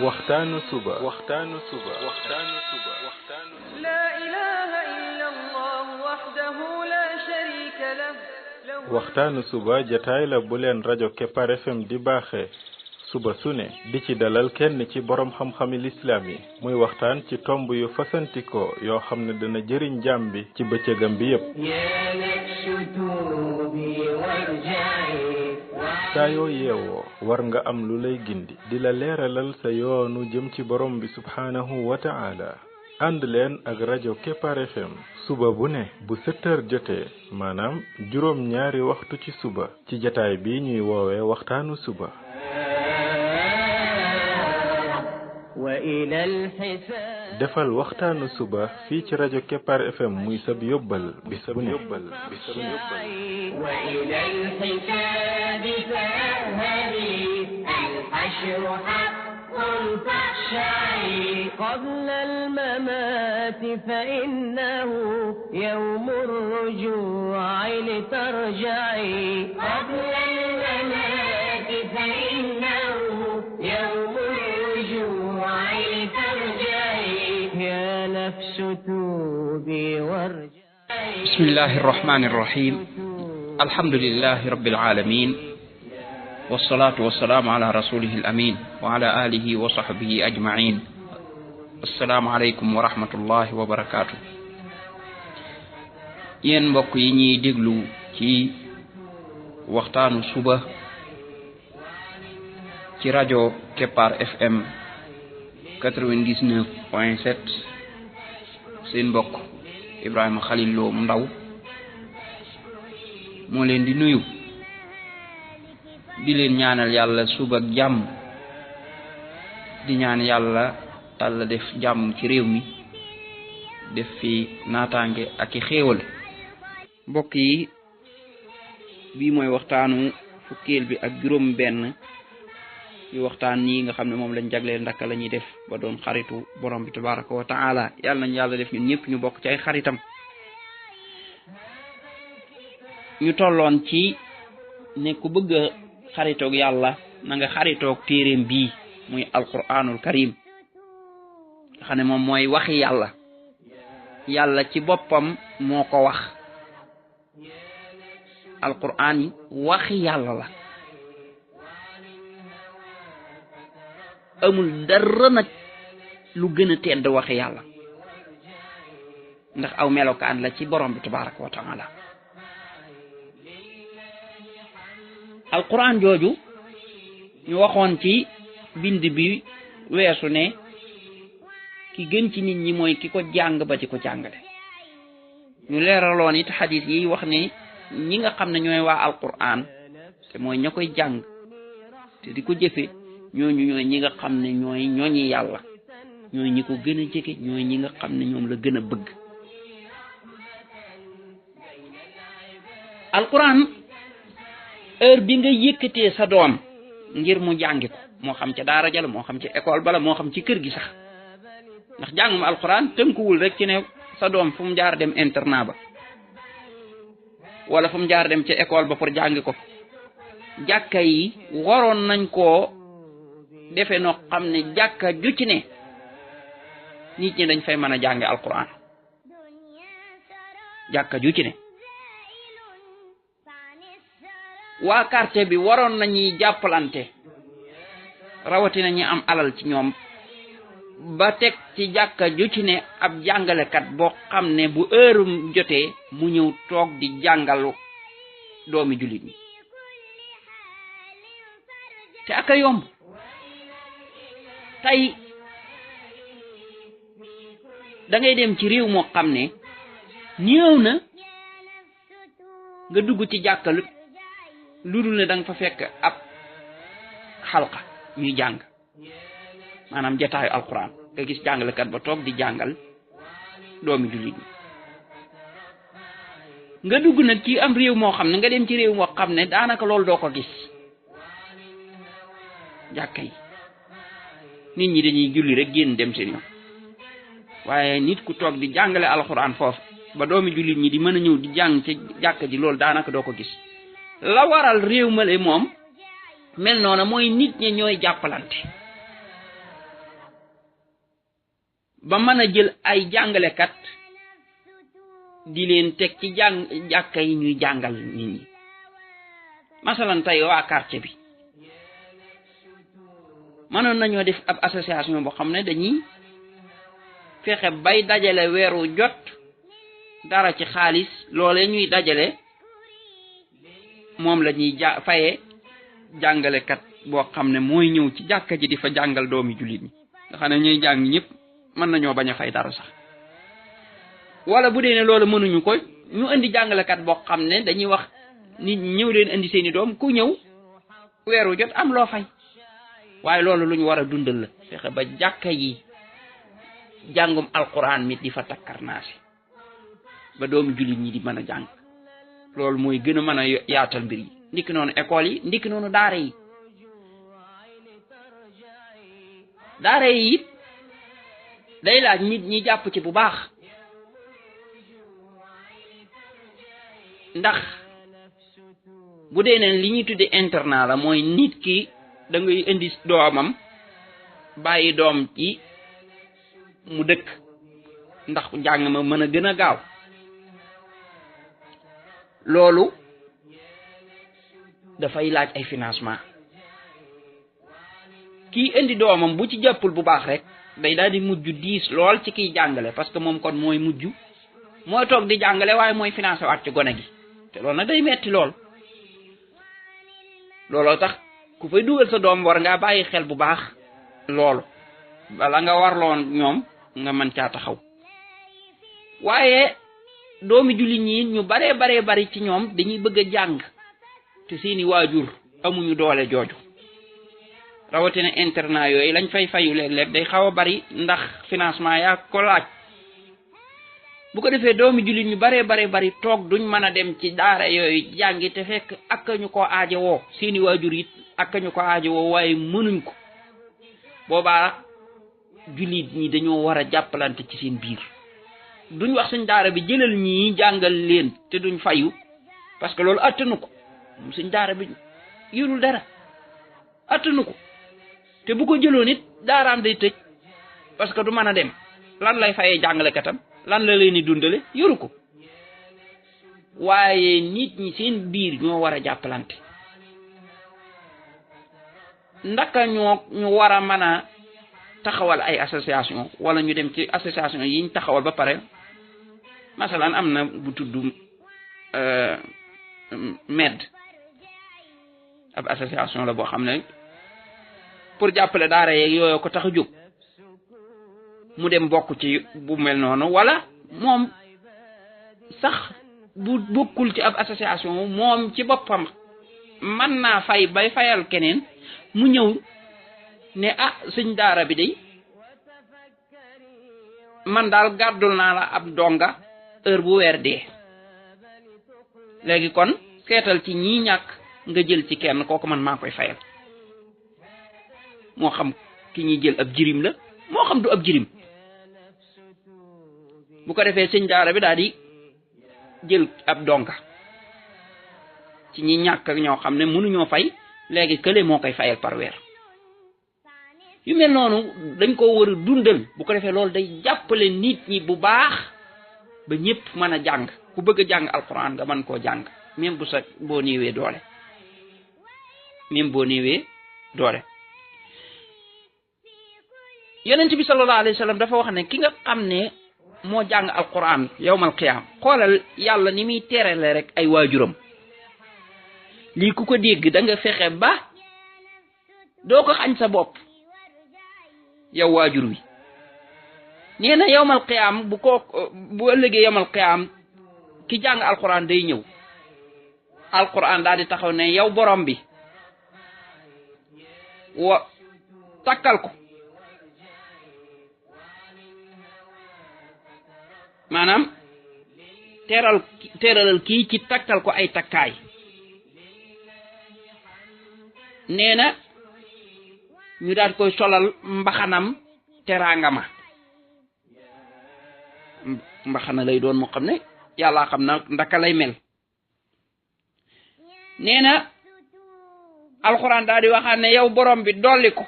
waxtaanu suba لا إله إلا الله وحده لا شريك له waxtaanu suba jataay la bu leen rajo Kepar FM di baaxee suba su ne di ci dalal kenn ci borom xam-xami lislaam yi muy waxtaan ci tomb yu fasantikoo yoo xam ne dana jëriñ jaam bi ci bëccëgam bi yépp saa yoo yeewoo war nga am lu lay gindi di la leeralal sa yoonu jëm ci borom bi subhaanahu wa ta'ala ànd leen ak rajo Kepar FM suba bu ne bu 7 heures jotee maanaam juróom ñaari waxtu ci suba ci jataay bi ñuy woowee waxtaanu suba defal waxtaanu suba fii ci rajo Kepar FM muy sab yóbbal bis bu ne قبل الممات فإنه يوم الرجوع لترجعي قبل الممات فإنه يوم الرجوع لترجعي يا نفس توبي وارجعي بسم الله الرحمن الرحيم الحمد لله رب العالمين والصلاة والسلام على رسوله الأمين وعلى آله وصحبه أجمعين السلام عليكم ورحمة الله وبركاته yéen mbokk yi ñuy déglu ci waxtaanu suba ci rajo Kepar FM 99.7 seen mbokk Ibrahima Khalil Lo mu ndaw moo leen di nuyu di leen ñaanal yàlla suba ak jàmm di ñaan yàlla tàlla def jàmm ci réew mi def fi naataange ak i xéewal mbokk yi bii mooy waxtaanu fukkeel bi ak juróom benn yu waxtaan yi nga xam ne moom lañ jagleel ndaka la ñuy def ba doon xaritu borom bi tabaraka wa taala yàlla nañ yàlla def ñun ñëpp ñu bokk ci ay xaritam ñu tolloon ci ne ku bëgg a xaritoog yàlla na nga xaritoog téeréem bii muy alquranul karim nga xam ne moom mooy waxi yàlla yàlla ci boppam moo ko wax alquran yi waxi yàlla la amul dara nag lu gën a tedd waxi yàlla ndax aw melokaan la ci borom bi tabaraka wa taala alquran jooju ñu waxoon ci bind bi weesu ne ki gën ci nit ñi mooy ki ko jàng ba di ko jàngale ñu leeraloon it xadis yi wax ne ñi nga xam ne ñooy waa alquran te mooy ña koy jàng te di ko jëfe ñooñu ñooy ñi nga xam ne ñooy ñooñi yàlla ñooy ñi ko gën a jege ñooy ñi nga xam ne ñoom la gën a bëgg alquran heure bi nga yëkkatee sa doom ngir mu jàngi ko moo xam ca daara ja la moo xam ci école bala moo xam ci kër gi sax ndax jàngum alquran tënkuwul rek ci ne sa doom fu mu jaar dem internat ba wala fu mu jaar dem ca école ba pour jàngi ko jàkka yi waroon nañ koo defe noo xam ne jàkka ju ci ne nit ñi dañ fay mën a jàngi alquran jàkka ju ci ne waa quartier bi waroon nañuy jàppalante rawatina ñi am alal ci ñoom ba teg ci jàkka ju ci ne ab jàngalekat boo xam ne bu heure jotee mu ñëw toog di jàngalu doomi jullit ñi te aka yomb tey da ngay dem ci réew moo xam ne néew na nga dugg ci jàkka lu dul ne da nga fa fekk ab xalqa ñuy jàng maanaam jataayu alquran nga gis jàngalekat ba toog di jàngal doomi jullit ñi nga dugg nag ci am réew moo xam ne nga dem ci réew moo xam ne daanaka loolu doo ko gis jàkka yi nit ñi dañuy julli rek génn dem seen yoon waaye nit ku toog di jàngale alquran foofu ba doomi jullit ñi di mën a ñëw di jàng ci jàkka ji loolu daanaka doo ko gis la waral réew male moom mel noona mooy nit ñi ñooy jàppalante ba mën a jël ay jàngalekat di leen teg ci jàkka yi ñuy jàngal nit ñi masalan tey waa quartier bi mënoon nañoo def ab association boo xam ne dañuy fexe bay dajale weeru jot dara ci xaalis loole ñuy dajale moom la ñuy fayee jàngalekat boo xam ne mooy ñëw ci jàkka ji di fa jàngal doomi jullit ñi nga xam ne ñuy jàng ñëpp mën nañoo bañ a fay dara sax wala bu dee ne loolu mënuñu ko ñu indi jàngalekat boo xam ne dañuy wax nit ñi ñëw leen indi seeni doom ku ñëw weeru jot am loo fay waaye loolu lu ñu war a dundal la fexe ba jàkka yi jàngum alquran mi di fa takkarnaasi ba doomu jullit ñi di mën a jàng loolu mooy gën a mën a yaatal mbir yi ndikki noonu école yi ndikki noonu daara yi it day laaj nit ñi jàpp ci bu baax ndax bu dee ne li ñuy tudde internat la mooy nit ki da ngay indi doomam bàyyi doom ci mu dëkk ndax njàng ma mën a gën a gaaw loolu dafay laaj ay financement kii indi doomam bu ci jàppul bu baax rek day daal di mujj diis lool ci kiy jàngale parce que moom kon mooy mujj mooy toog di jàngale waaye mooy financé waat ci gone gi te loolu nag day metti looloo tax ku fay dugal sa doom war ngaa bàyyi xel bu baax loolu bala nga warloon ñoom nga mën caa taxaw waaye doomi jullit ñi ñu baree bari ci ñoom dañuy bëgg a jàng te seeni waajur amuñu doole jooju rawatina internat yooyu lañ fay fayu léeg-léeg day xaw a bari ndax financement yaa ko laaj bu ko defee doomi jullit ñu baree bari toog duñ mën a dem ci daara yooyu jàngi te fekk ak ñu ko aaje woo seeni waajur it ak ñu ko aaje woo waaye mënuñ ko boobaa jullit ñi dañoo war a jàppalante ci seen biir duñ wax suñ daara bi jëlal ñii jàngal leen te duñ fayu parce que loolu attanu ko suñ daara bi yorul dara attanu ko te bu ko jëloon it daaraam day tëj parce que du mën a dem lan lay fayee jàngalekatam lan la leen di dundale yoru ko waaye nit ñi seen biir ñoo war a jàppalante ndaka ñu war a mën a taxawal ay association wala ñu dem ci association yiñ taxawal ba pare masalan am na bu tudd MED ab association la boo xam ne pour jàppale daara yeeg yooyu ko tax a jóg mu dem bokk ci bu mel noonu wala moom sax bu bokkul ci ab association moom ci boppam mën naa fay bay fayal keneen mu ñëw ne ah suñ daara bi day man daal gàddul naa la ab donga heure bu weer dee léegi kon seetal ci ñii ñàkk nga jël ci kenn kooku man maa koy fayal moo xam ki ñuy jël ab jirim la moo xam du ab jirim bu ko defee sëñ daara bi daal di jël ab donga ci ñi ñàkk ak ñoo xam ne mënuñoo fay léegi kële moo koy fayal par weer yu mel noonu dañ ko war a dundal bu ko defee loolu day jàppale nit ñi bu baax ba ñëpp mën a jàng ku bëgg a jàng alquran nga mën koo jàng même bu sa boo néewee doole yonent bi sallallahu alayhi wa sallam dafa wax ne ki nga xam ne moo jàng alquran yawmal qiyaam xoolal yàlla ni muy terale rek ay waajuram lii ku ko dégg da nga fexe ba doo ko xañ sa bopp yow waajur wi nee na yawmal qiyaam bu ëllëgee yawmal qiyaam ki jàng alquran day ñëw alquran daal di taxaw ne yow borom bi wa takkal ko maanaam teeralal kii ci takkal ko ay takkaay nee na ñu daal koy solal mbaxanam teraanga ma mbaxana lay doon moo xam ne yàlla xam na ndaka lay mel nee na alxuraan daal di waxaat ne yow borom bi dolli ko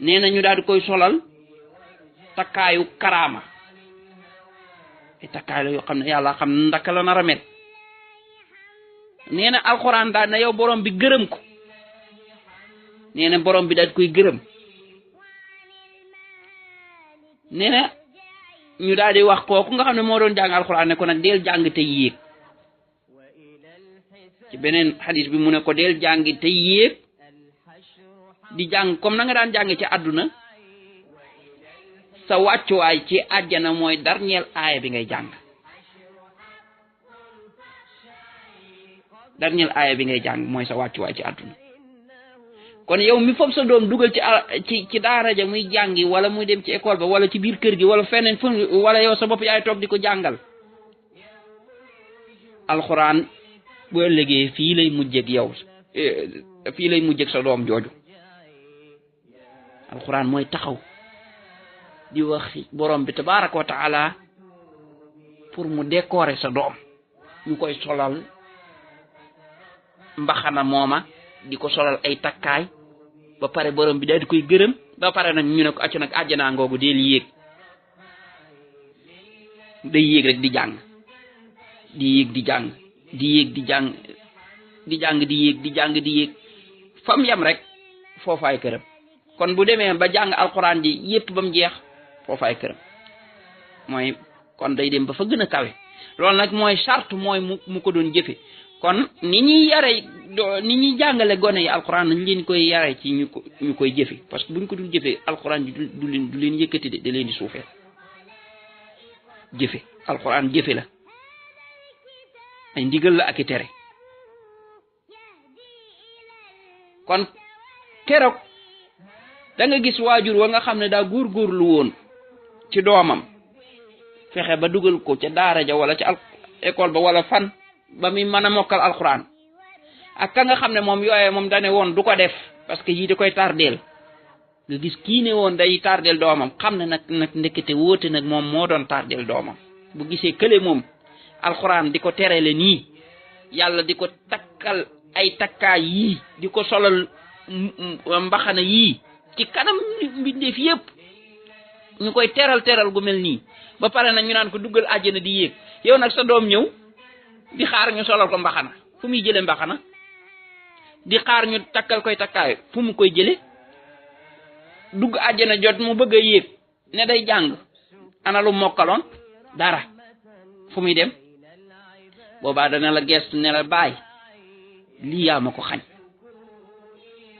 nee na ñu daal di koy solal takkaayu karaama ay takkaay la yoo xam ne yàlla xam ne ndaka la nar a mel nee na alxuraan daal na yow borom bi gërëm ko nee na borom bi daal di koy gërëm nee na ñu daal di wax kooku nga xam ne moo doon jàng alxuraan ne ko nag deel jàng te yéeg ci beneen xadis bi mu ne ko deel jàng te yéeg di jàng comme na nga daan jàng ci àdduna sa wàccuwaay ci àjjana mooy dernier aaya bi ngay jàng dernier aaya bi ngay jàng mooy sa wàccuwaay ci àdduna kon yow mi foofu sa doom dugal ci daara ja muy jàngi wala muy dem ci école ba wala ci biir kër gi wala feneen fu wala yow sa bopp yaay toog di ko jàngal alxuraan bu ëllëgee fii lay mujjeg yow fii lay mujjeg sa doom jooju alxuraan mooy taxaw di wax borom bi tabaraka wa taala pour mu décorer sa doom ñu koy solal mbaxana mooma di ko solal ay takkaay ba pare borom bi daal di koy gërëm ba pare nag ñu ne ko acca nag àjjanaa ngoogu deel yéeg day yéeg rek di jàng di yéeg di jàng di yéeg di jàng di jàng di yéeg di jàng di yéeg fam yam rek foofaay këram kon bu demee ba jàng alxuraan ji yépp ba mu jeex foofaay këram mooy kon day dem ba fa gën a kawe loolu nag mooy charte mooy mu ko doon jëfe kon ni ñuy yare ni ñuy jàngale gone yi alxuraan nañ leen koy yare ci ñu koy jëfe parce que buñ ko dul jëfe alxuraan ji du leen yëkkati de da leen di suufee jëfe alxuraan jëfe la ay ndigal la ak i tere kon keroog da nga gis waajur wa nga xam ne daa góorgóorlu woon ci doomam fexe ba dugal ko ca daara ja wala ca école ba wala fan ba muy mën a mokkal alxuraan ak ka nga xam ne moom yooye moom dane woon du ko def parce que yii da koy tardeel nga gis kii ne woon day tardeel doomam xam ne nag ndekete wóote nag moom moo doon tardeel doomam bu gisee kële moom alxuraan di ko terele nii yàlla di ko takkal ay takkaay yii di ko solal mbaxana yii ci kanam mbindeef yépp ñu koy teral gu mel nii ba pare nag ñu naan ko duggal àjjana di yéeg yow nag sa doom ñëw di xaar ñu solal ko mbaxana fu muy jële mbaxana di xaar ñu takkal koy takkaay fu mu koy jële dugg àjjana jot mu bëgg a yéeg ne day jàng ana lu mokkaloon dara fu muy dem boobaa dana la gestu ne la baay lii yaa ma ko xañ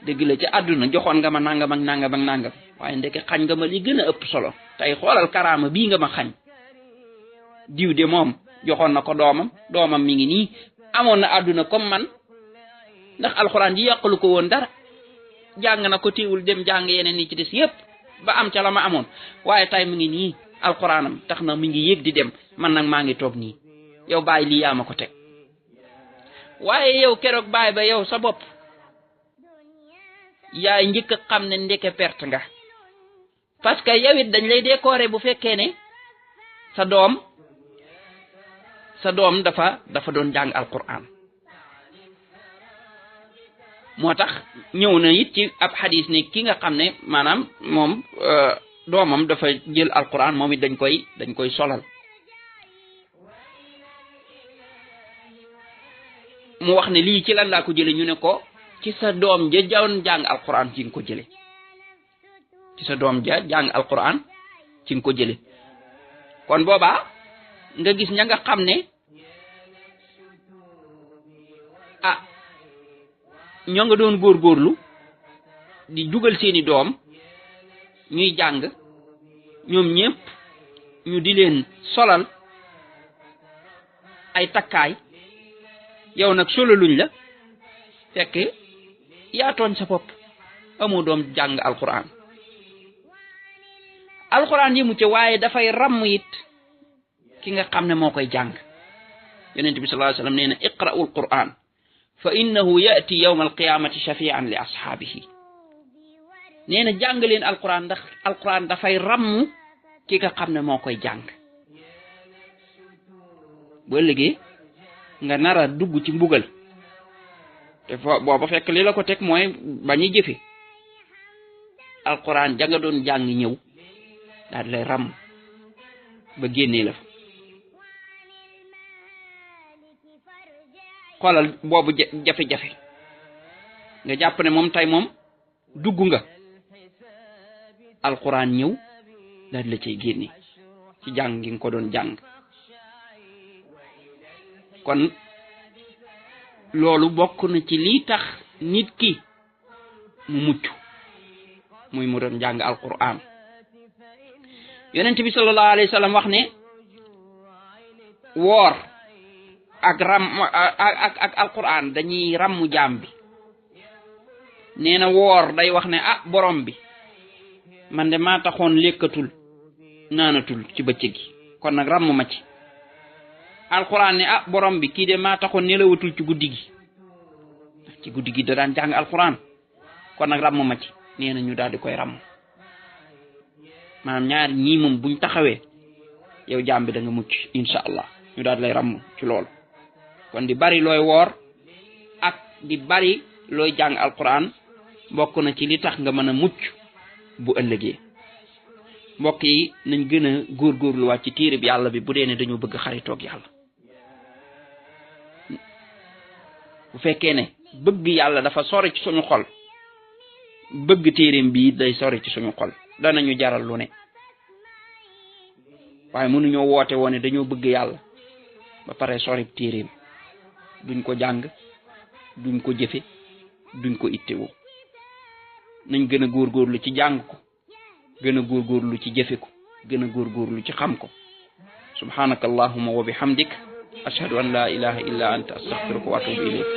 dëgg la ci àdduna joxoon nga ma nangam ak nangam ak nangam waaye ndeke xañ nga ma li gën a ëpp solo tey xoolal karaama bii nga ma xañ diw de moom joxoon na ko doomam mi ngi nii amoon na àdduna comme man ndax alxuraan ji yàqalu ko woon dara jàng na ko téewul dem jàng yeneen ni ci des yépp ba am ca la ma amoon waaye tey mu ngi nii alxuraanam tax na mi ngi yéeg di dem man nag maa ngi toog nii yow baay lii yaa ma ko teg waaye yow keroog baay ba yow sa bopp yaay njëkk a xam ne ndeke perte nga parce que yow it dañ lay décorer bu fekkee ne sa doom dafa doon jàng alquran moo tax ñëw na it ci ab xadis ne ki nga xam ne maanaam moom doomam dafa jël alquran moom it dañ koy solal mu wax ne lii ci lan laa ko jële ñu ne ko ci sa doom ja doon jàng alquran ci nga ko jële ci sa doom ja jàng alquran ci nga ko jële kon boobaa nga gis ña nga xam ne ñoo nga doon góorgóorlu di dugal seeni doom ñuy jàng ñoom ñépp ñu di leen solal ay takkaay yow nag solaluñ la fekk yaa tooñ sa bopp amoo doom jàng alquran alquran yi mu ci waaye dafay ràmm it ki nga xam ne moo koy jàng yonent bi sallallahu alayhi wasallam nee na iqra'ul quran fa innahu ya'ti yawm alqiyamati shafi'an li ashaabihi nee na jàng leen alquran ndax alquran dafay ràmm ki nga xam ne moo koy jàng boo liggéey nga nar a dugg ci mbugal te booba fekk li la ko teg mooy bañu jëfe alquran ja nga doon jàng ñëw daal lay ram ba génnee la fa xoolal boobu jafe-jafe nga jàpp ne moom tey moom dugg nga alquran ñëw daal la cay génne ci jàng gi nga ko doon jàng kon loolu bokk na ci lii tax nit ki mu mucc muy mu doon jàng alquran yonent bi sallallahu alayhi wa sallam wax ne woor ak alquran dañuy ràmmu jaam bi nee na woor day wax ne ah borom bi man de maa taxoon lekkatul naanatul ci bëccëg gi kon nag ràmm ma ci alquran ne ah borom bi kii de maa taxoon nelawatul ci guddi gi da daan jàng alquran kon nag ràmm ma ci nee na ñu daal di koy ràmm maanaam ñaar ñii moom buñ taxawee yow jaam bi da nga mucc insha allah ñu daal lay ràmm ci loolu kon di bari looy woor ak di bari looy jàng alquran bokk na ci li tax nga mën a mucc bu ëllëgee mbokk yi nañ gën a góorgóorluwaat ci téere bi yàlla bi bu dee ne dañoo bëgg xaritoog yàlla bu fekkee ne bëgg yàlla dafa sori ci suñu xol bëgg téereem bi day sori ci suñu xol danañu jaral lu ne waaye mënuñoo woote woone dañoo bëgg yàlla ba pare sori téereem duñ ko jàng duñ ko jëfe duñ ko ittewoo nañ gën a góorgóorlu ci jàng ko gën a góorgóorlu ci jëfe ko gën a góorgóorlu ci xam ko subhanaka allahumma wa bihamdik ashhadu an la ilaha illa anta astaghfiruka wa atubu ilayk